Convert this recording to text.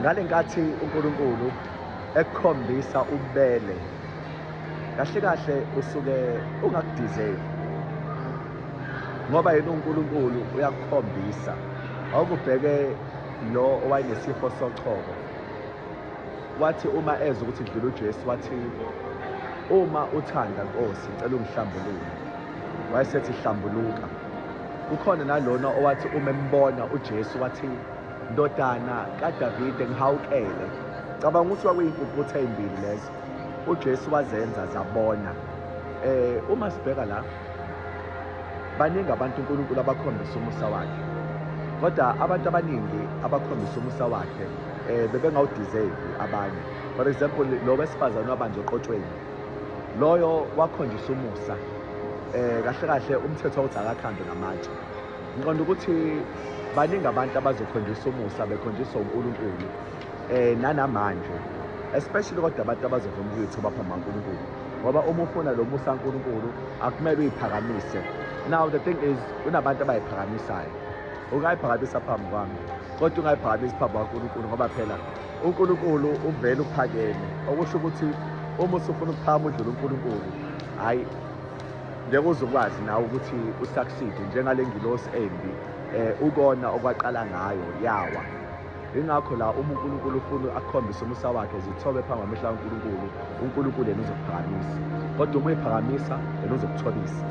Ngale nkathi uNkulunkulu ekukhombisa ububele, kahle kahle usuke ungakudeserve, ngoba yena uNkulunkulu uyakukhombisa. Awukubheke lo owayenesifo sochoko, wathi uma ezwa ukuthi kudlula uJesu, wathi, uma uthanda Nkosi, ngicela ungihlambulule. Wayesethi, hlambuluka. Kukhona nalona owathi uma embona uJesu wathi, Ndodana kaDavide, ngihawukele. Cabanga ukuthi kwakuyimpumputhe ezimbili lezo, uJesu wazenza zabona. Uma sibheka la, baningi abantu uNkulunkulu abakhombisa umusa wakhe, kodwa abantu abaningi abakhombisa umusa wakhe bebengawudeserve abanye. For example, lo wesifazane wabanjwa eqotshweni, loyo wakhonjiswa umusa. Kahle kahle umthetho wawuthi akakhandwe ngamatshe. Ngiqonda ukuthi baningi abantu abazokhonjiswa umusa, bekhonjiswa uNkulunkulu nanamanje, especially kodwa abantu abazovuma ukuyithoba phambi kaNkulunkulu, ngoba uma ufuna lo musa kaNkulunkulu akumele uyiphakamise. Now the thing is, kunabantu abayiphakamisayo. Ungayiphakamisa phambi kwami, kodwa ungayiphakamisi phambi kwaNkulunkulu, ngoba phela uNkulunkulu uvele uphakeme, okusho ukuthi uma usufuna ukuphakama udlule uNkulunkulu, hhayi ngeke uze ukwazi nawe ukuthi usucceed njengale ngilosi embi ukona okwaqala ngayo yawa. Ingakho la uma uNkulunkulu ufuna akukhombise umusa wakhe, zithobe phambi kwamehlo kaNkulunkulu, uNkulunkulu yena uzokuphakamisa, kodwa uma uyiphakamisa yena uzokuthobisa.